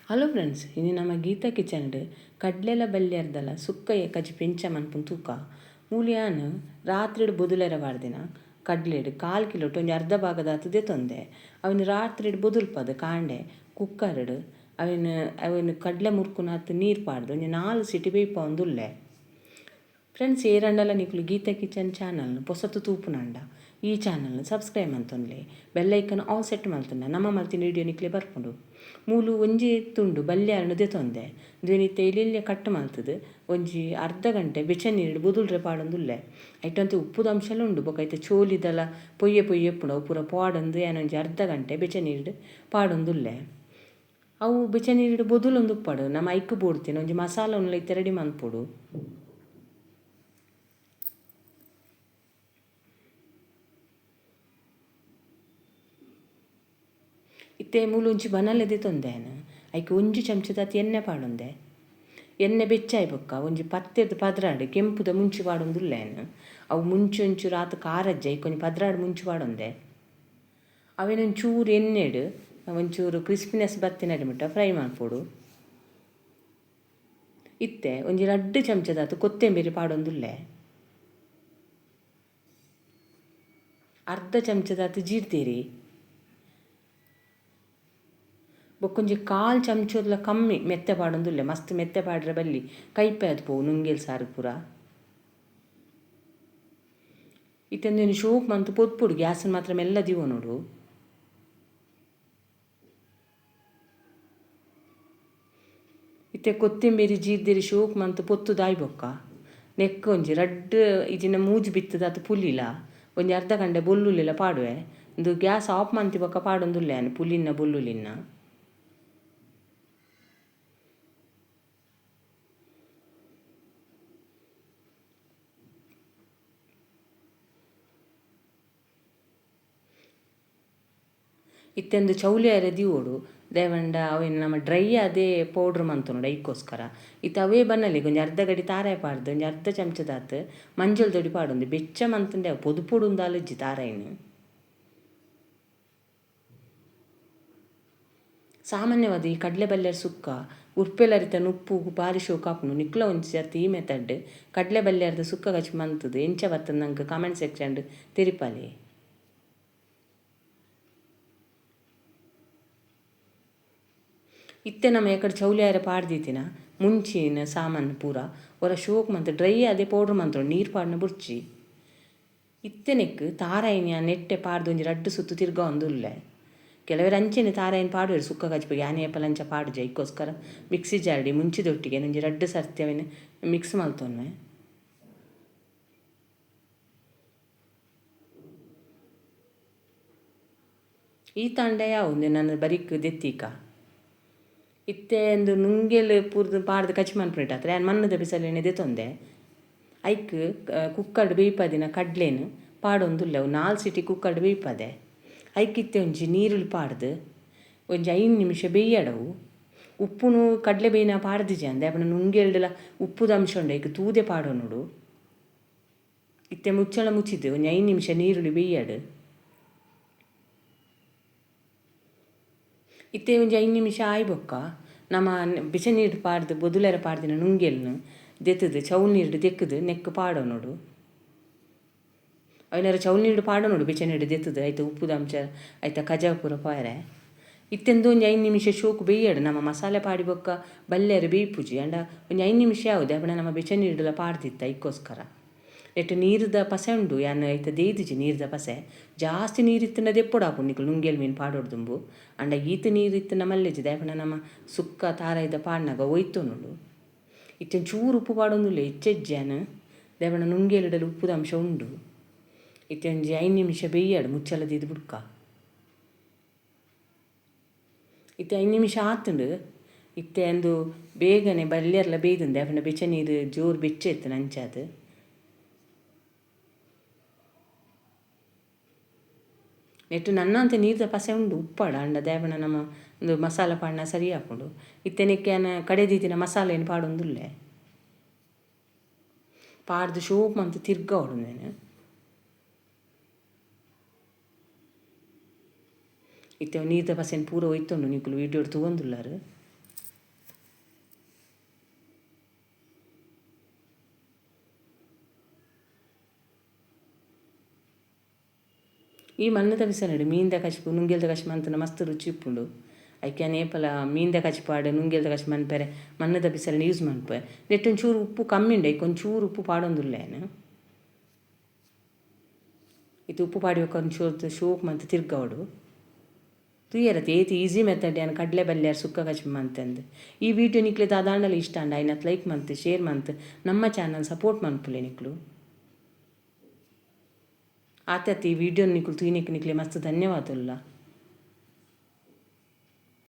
Hello friends, ಇನಿ ನಮ್ಮ Gita kitchen ಕಡ್ಲೆಲ ಬಲ್ಯರ್ದಲ sukka ಕಜಿಪು ಎಂಚ ಮನ್ಪುನ ತೂಕ. ಮೂಲ್ಯಾನ್ ರಾತ್ರಿಡ್ ಬೊದುಲೆರ ಪಾಡ್ದಿನ ಕಡ್ಲೆಡ್ ಕಾಲು ಕಿಲೋಟ್ ಒಂಜಿ ಅರ್ಧ ಭಾಗದಾತ್ ದೆತೊಂದೆ. ಅವೆನ್ ರಾತ್ರಿಡ್ ಬೊದುಲ್ಪದು ಕಾಂಡೆ ಕುಕ್ಕರ್ಡ್ ಅವೆನ್ ಅವೆನ್ ಕಡ್ಲೆ ಮುರ್ಕುನಾತ್ ನೀರು ಪಾಡ್ದು ಒಂಜಿ 4 ಸಿಟಿ ಬೇಯ್ಪಾವೊಂದುಲ್ಲೆ. ಫ್ರೆಂಡ್ಸ್, ಏರಂಡಲ ನಿಕುಲು ಗೀತಾ ಕಿಚನ್ ಚಾನಲ್ನ ಪೊಸತು ತೂಪುನಂಡ ಈ ಚಾನಲ್ನ ಸಬ್ಸ್ಕ್ರೈಬ್ ಮಲ್ತೊನ್ಲೆ, ಬೆಲ್ಲೈಕನ್ ಆಲ್ ಸೆಟ್ ಮಲ್ತುಂಡ ನಮ್ಮ ಮಲ್ತಿನ ವಿಡಿಯೋ ನಿಕ್ಲೆ ಬರ್ಪುಂಡು. ಮೂಲು ಒಂಜಿ ತುಂಡು ಬಲ್ಯಾರ್ನ ದೆತೊಂದೆ. ದ್ವೆನಿತ್ತೆ ಎಲ್ಯ ಕಟ್ ಮಲ್ತದು ಒಂಜಿ ಅರ್ಧ ಗಂಟೆ ಬೆಚ್ಚ ನೀರು ಬೊದುಲ್ರೆ ಪಾಡೊಂದುಲ್ಲೆ. ಐಟಂತೂ ಉಪ್ಪುದ ಅಂಶಲ ಉಂಡು, ಬೊಕ ಐತ ಚೋಲಿದಲ ಪೊಯ್ಯೆ ಪೊಯ್ಯೆ ಉಪ್ಪುಂಡು, ಅವು ಪೂರ ಪಾಡೊಂದು ಯಾನ್ ಒಂಜಿ ಅರ್ಧ ಗಂಟೆ ಬೆಚ್ಚ ನೀರು ಪಾಡೊಂದುಲ್ಲೆ. ಅವು ಬೆಚ್ಚ ನೀರು ಬೊದುಲೊಂದು ಉಪ್ಪಾಡು ನಮ್ಮ ಐಕ್ ಬೋಡ್ತಿನ ಒಂಜಿ ಮಸಾಲ ಉಂಡ್ಲ ಇತ್ತೆ ರೆಡಿ ಮನ್ಪೊಡು. ಇತ್ತೆ ಮೂಲು ಒಂಜಿ ಬನಲೆ ದೆತೊಂದೆ ಐಕ್ ಒಂಜಿ ಚಮಚದಾತ್ ಎಣ್ಣೆ ಪಾಡೊಂದೆ. ಎಣ್ಣೆ ಬೆಚ್ಚಾಯಿ ಬೊಕ್ಕ ಒಂಜಿ 10 12 ಕೆಂಪುದ ಮುಂಚಿ ಪಾಡೊಂದುಲ್ಲೆ. ಅವು ಮುಂಚಿ ಒಂಚೂರು ಆತ್ ಖಾರಜ್ಜ, ಐಕ್ ಒಂಜಿ 12 ಮುಂಚಿ ಪಾಡೊಂದೆ. ಅವೆನ್ ಒಂಚೂರು ಎಣ್ಣೆಡ್ ಒಂಚೂರು ಕ್ರಿಸ್ಪಿನೆಸ್ ಬತ್ತಿನಡೆ ಮುಟ್ಟ ಫ್ರೈ ಮಲ್ಪೊಡು. ಇತ್ತೆ ಒಂಜಿ 2 ಚಮಚದಾತ್ ಕೊತ್ತಂಬರಿ ಪಾಡೊಂದುಲ್ಲೆ. ಅರ್ಧ ಚಮಚದಾತ್ ಜೀರ್ದೇರಿ, ಬೊಕ್ಕೊಂಜಿ ಕಾಲು ಚಮಚದಲ ಕಮ್ಮಿ ಮೆತ್ತೆ ಪಾಡೊಂದುಲ್ಲೆ. ಮಸ್ತ್ ಮೆತ್ತೆ ಪಾಡ್ರೆ ಬಲ್ಲಿ ಕೈಪೆ ಆದ್ ಪೋವು ನುಂಗೇಲ್ ಸಾರು ಪೂರ. ಇತ್ತೆ ಶೋಕ್ ಮಂತು ಪೊತ್ಪೊಡು, ಗ್ಯಾಸ್ ಮಾತ್ರ ಮೆಲ್ಲ ದೀವೊನೊಡು. ಇತ್ತೆ ಕೊತ್ತಂಬರಿ ಜೀರ್ದೇರಿ ಶೋಕ್ ಮಂತು ಪೊತ್ತು ದಾಯಿ ಬೊಕ್ಕ ನೆಕ್ ಒಂಜಿ 2 ಇಜಿನ ಮೂಜಿ ಬಿತ್ತದಾತ್ ಪುಲಿಲ ಒಂಜಿ ಅರ್ಧ ಗಂಟೆ ಬೊಲ್ಲುಲಿಲ ಪಾಡುವೆ. ಇಂದು ಗ್ಯಾಸ್ ಆಫ್ ಮಂತಿ ಬೊಕ್ಕ ಪಾಡೊಂದುಲ್ಲೆ ಪುಲಿನ ಬೊಲ್ಲುಲಿನ. ಇತ್ತೆಂದು ಚೌಲಿ ಅರೆ ದೀವೊಡು ದೇವಂಡ ಅವೇನು ನಮ್ಮ ಡ್ರೈ ಅದೇ ಪೌಡ್ರ್ ಮಂತೊನೊಡು ಐಕ್ಕೋಸ್ಕರ. ಇತ್ತೆ ಅವೇ ಬನ್ನಲಿಗೆ ಒಂಜಿ ಅರ್ಧ ಗಡಿ ತಾರಾಯಿ ಪಾಡ್ದು ಒಂಜಿ ಅರ್ಧ ಚಮಚದಾತ್ ಮಂಜಲ್ ದೊಡಿ ಪಾಡೊಂದು ಬೆಚ್ಚ ಮಂತುಂಡೆ ಅವು ಪೊದು ಉಂದಾಲಜ್ಜಿ ತಾರಾಯಿನ. ಸಾಮಾನ್ಯವಾದ ಈ ಕಡಲೆ ಬಲ್ಯರ್ ಸುಕ್ಕ ಉರ್ಪೆಲರಿತ ನುಪ್ಪು ಬಾರಿ ಶೋಕ್ ಆಪುಂಡು. ನಿಕ್ಲ ಒಂಜಿ ಸರ್ತಿ ಈ ಮೆಥಡ್ ಕಡಲೆ ಬಲ್ಯರ್ದ ಸುಕ್ಕ ಕಚ್ ಮಂತುದು ಎಂಚ ಬರ್ತದೆ ನಂಗೆ ಕಾಮೆಂಟ್ ಸೆಕ್ಷನ್ ತೆರಿಪಾಲೆ. ಇತ್ತೆ ನಮ್ಮ ಎಕಡೆ ಚೌಲಿಯಾರ ಪಾಡ್ದಿತ್ತಿನ ಮುಂಚಿನ ಸಾಮಾನು ಪೂರ ಒರ ಶೋಕ್ ಮಂತ್ ಡ್ರೈ ಅದೇ ಪೌಡ್ರ್ ಮಂತೊಡು, ನೀರು ಪಾಡ್ನ ಬುಡ್ಚಿ. ಇತ್ತೆನೆಕ್ ತಾರಾಯಿನ ನೆಟ್ಟೆ ಪಾಡ್ದು ಒಂಜಿ 2 ಸುತ್ತು ತಿರ್ಗಾವೊಂದುಲ್ಲೆ. ಕೆಲವರು ಅಂಚೆನೆ ತಾರಾಯಿನ ಪಾಡುವೆರು ಸುಕ್ಕ ಕಜಿಪುಗೆ, ಯಾನೆ ಏಪಲ ಅಂಚ ಪಾಡುಜೆ. ಐಕ್ಕೋಸ್ಕರ ಮಿಕ್ಸಿ ಜಾರ್ಡಿ ಮುಂಚಿದೊಟ್ಟಿಗೆ ಒಂಜಿ 2 ಸರ್ತಿ ಅವೆನ್ ಮಿಕ್ಸ್ ಮಲ್ತೊನ್ವೆ. ಈ ತಾಂಡೆ ಯಾವು ನಾನು ಬರಿಕ್ ದೆತ್ತೀಕ. ಇತ್ತೆ ಒಂದು ನುಂಗೆಲ್ ಪೂರ್ದು ಪಾಡ್ದು ಕಚ್ ಮನ್ಪುನೆಟ್ ಆತ್ರೆ ಯಾನ್ ಮಣ್ಣುದ ಬಿಸಲೆನೆ ದೆತೊಂದೆ. ಐಕ್ ಕುಕ್ಕರ್ಡ್ ಬೇಯ್ಪಾದಿನ ಕಡ್ಲೆನ್ ಪಾಡೊಂದುಲ್ಲೆ. ಅವು 4 ಸಿಟಿ ಕುಕ್ಕರ್ಡ್ ಬೇಯ್ಪಾದೆ. ಐಕ್ ಇತ್ತೆ ಒಂಜಿ ನೀರುಳ್ಳಿ ಪಾಡ್ದು ಒಂಜಿ 5 ನಿಮಿಷ ಬೇಯ್ಯಡವು. ಉಪ್ಪುನು ಕಡಲೆ ಬೇಯ್ನ ಪಾಡ್ದಿಜೆ ಅಂದೆ ಅಪನ ನುಂಗೆಲ್ಡಲ ಉಪ್ಪುದ ಅಂಶ ಉಂಡು, ಐಕ್ ತೂದೆ ಪಾಡೊನೊಡು. ಇತ್ತೆ ಮುಚ್ಚಳ ಮುಚ್ಚಿದ್ದು ಒಂಜಿ 5 ನಿಮಿಷ ನೀರುಳ್ಳಿ ಬೇಯ್ಯಡು. ಇತ್ತೆ ಒಂಜಿ 5 ನಿಮಿಷ ಆಯಿ ಬೊಕ್ಕ ನಮ್ಮ ಬಿಸಿ ನೀರು ಪಾಡ್ದು ಬೊದುಲೆರ ಪಾಡ್ದಿನ ನುಂಗೆಲ್ನು ದೆತ್ತದು ಚೌಲ್ ನೀರು ದೆಕ್ಕದು ನೆಕ್ಕ್ ಪಾಡೊನೊಡು. ಅವೆನಾರ ಚೌಲ್ ನೀರು ಪಾಡೊನೊಡು ಬೆಚ್ಚ ನೀರು ದೆತ್ತದು ಐತ ಉಪ್ಪುದ ಅಂಶ ಐತ ಕಜ ಪೂರ ಪೋಯರೆ. ಇತ್ತೆಂದು ಒಂಜಿ 5 ನಿಮಿಷ ಶೋಕು ಬೇಯ್ಯಡು. ನಮ್ಮ ಮಸಾಲೆ ಪಾಡಿ ಬೊಕ್ಕ ಬಲ್ಯರೆ ಬೇಯ್ಪುಜಿ ಅಂಡ ಒಂಜಿ 5 ನಿಮಿಷ ಯಾವುದು ಅಪಣ ನಮ್ಮ ಬೆಚ್ಚ ನೀರುಲ ಪಾಡ್ದಿತ್ತು ಐಕ್ಕೋಸ್ಕರ. ನೆಟ್ ನೀರುದ ಪಸೆ ಉಂಡು, ಯಾನ್ ಐತ ದೇದಿಜಿ ನೀರುದ ಪಸೆ. ಜಾಸ್ತಿ ನೀರಿತ್ತಿನ ದೆಪ್ಪೊಡು ಆಪುಂಡು ನಿಕುಲು ನುಂಗೇಲ್ ಮೀನು ಪಾಡೊಡು ದುಂಬು. ಅಂಡ ಈತ ನೀರಿತ್ತಿನ ಮಲ್ಲೆಜಿ ದಾಯೆಪಂಡ ನಮ್ಮ ಸುಕ್ಕ ತಾರಾಯಿದ ಪಾಡ್ನಗ ಒಯ್ತೊನುಂಡು. ಇತ್ತೆ ಒಂಚೂರು ಉಪ್ಪು ಪಾಡೊಂದುಲ್ಲೆ, ಹೆಚ್ಚೆಜ್ಜಿ ಯಾನ್ ದಾಯೆಪಂಡ ನುಂಗೇಲಿಡಲು ಉಪ್ಪುದ ಅಂಶ ಉಂಡು. ಇತ್ತೆ ಒಂಜಿ 5 ನಿಮಿಷ ಬೇಯ್ಯಡು ಮುಚ್ಚಳ ದೀದ್ ಬುಡ್ಕ. ಇತ್ತೆ 5 ನಿಮಿಷ ಆತುಂಡು. ಇತ್ತೆ ಅಂದು ಬೇಗನೆ ಬಲ್ಯರ್ಲ ಬೇಯ್ದುಂಡು ದಾಯೆಪಂಡ ಬೆಚ್ಚ ನೀರು ಜೋರು ಬೆಚ್ಚ ಇತ್ತು ಅಂಚಾದ್. ನೆಟ್ಟು ನನ್ನಂತೆ ನೀರ್ದ ಪಸೆ ಉಂಡು ಉಪ್ಪಾಡ ಅಂಡ ದಾಯೆಪಂಡ ನಮ್ಮ ಒಂದು ಮಸಾಲ ಪಾಡ್ನ ಸರಿ ಆಪುಂಡು. ಇತ್ತೆ ನೆಕ್ಕೆ ಯಾನ್ ಕಡೆ ದೀತಿನ ಮಸಾಲೆನ್ ಪಾಡೊಂದುಲ್ಲೆ. ಪಾಡ್ದು ಶೋಕ್ ಮಂತ್ ತಿರ್ಗಾವೊಡು ಉಂದೆನ್. ಇತ್ತೆ ನೀರ್ದ ಪಸೆನ್ ಪೂರ ಒಯ್ತುಂಡು ನಿಕುಲು ವೀಡಿಯೋಡ್ ತೂವೊಂದುಲ್ಲರ್. ಈ ಮಣ್ಣುದ ಬಿಸಲೆಡ್ ಮೀನ್ದ ಕಜಿಪು, ನುಂಗೆಲ್ದ ಕಜಿಪು ಮಂತುಂಡ ಮಸ್ತ್ ರುಚಿ ಉಪ್ಪುಂಡು. ಐಕೆ ಯಾನ್ ಏಪಲ ಮೀನ್ದ ಕಜಿಪು ಆಡ್ ನುಂಗೆಲ್ದ ಕಜಿಪು ಮನ್ಪೆರೆ ಮಣ್ಣುದ ಬಿಸಲೆನ್ ಯೂಸ್ ಮನ್ಪುವೆ. ನೆಟ್ಟ್ ಒಂಚೂರು ಉಪ್ಪು ಕಮ್ಮಿ ಉಂಡು, ಐಕ್ ಒಂಚೂರು ಉಪ್ಪು ಪಾಡೊಂದುಲ್ಲೆ ಯಾನ್. ಇತ್ತೆ ಉಪ್ಪು ಪಾಡಿ ಬೊಕ್ಕ ಒಂಚೂರು ಶೋಕ್ ಮಂತ್ ತಿರ್ಗವೊಡು. ತೂಯರತ್ತೆ ಏತ್ ಈಸಿ ಮೆಥಡ್ ಯಾನ್ ಕಡಲೆ ಬಲ್ಯಾರ್ ಸುಕ್ಕ ಕಜಿಪು ಮಂತಂದು. ಈ ವಿಡಿಯೋ ನಿಕ್ಲೆ ದಾದಾಂಡಲ ಇಷ್ಟ ಆಂಡ ಐನತ್ ಲೈಕ್ ಮಂತ್, ಶೇರ್ ಮಂತ್, ನಮ್ಮ ಚಾನಲ್ ಸಪೋರ್ಟ್ ಮನ್ಪುಲೆ ನಿಕ್ಲು. ಆತೆ ಅತ್ತೆ ಈ ವಿಡಿಯೋ ನಿಕುಲು ತೂಯಿನೆಕ್ ನಿಕ್ಲೆ ಮಸ್ತ್ ಧನ್ಯವಾದಲ್ಲ.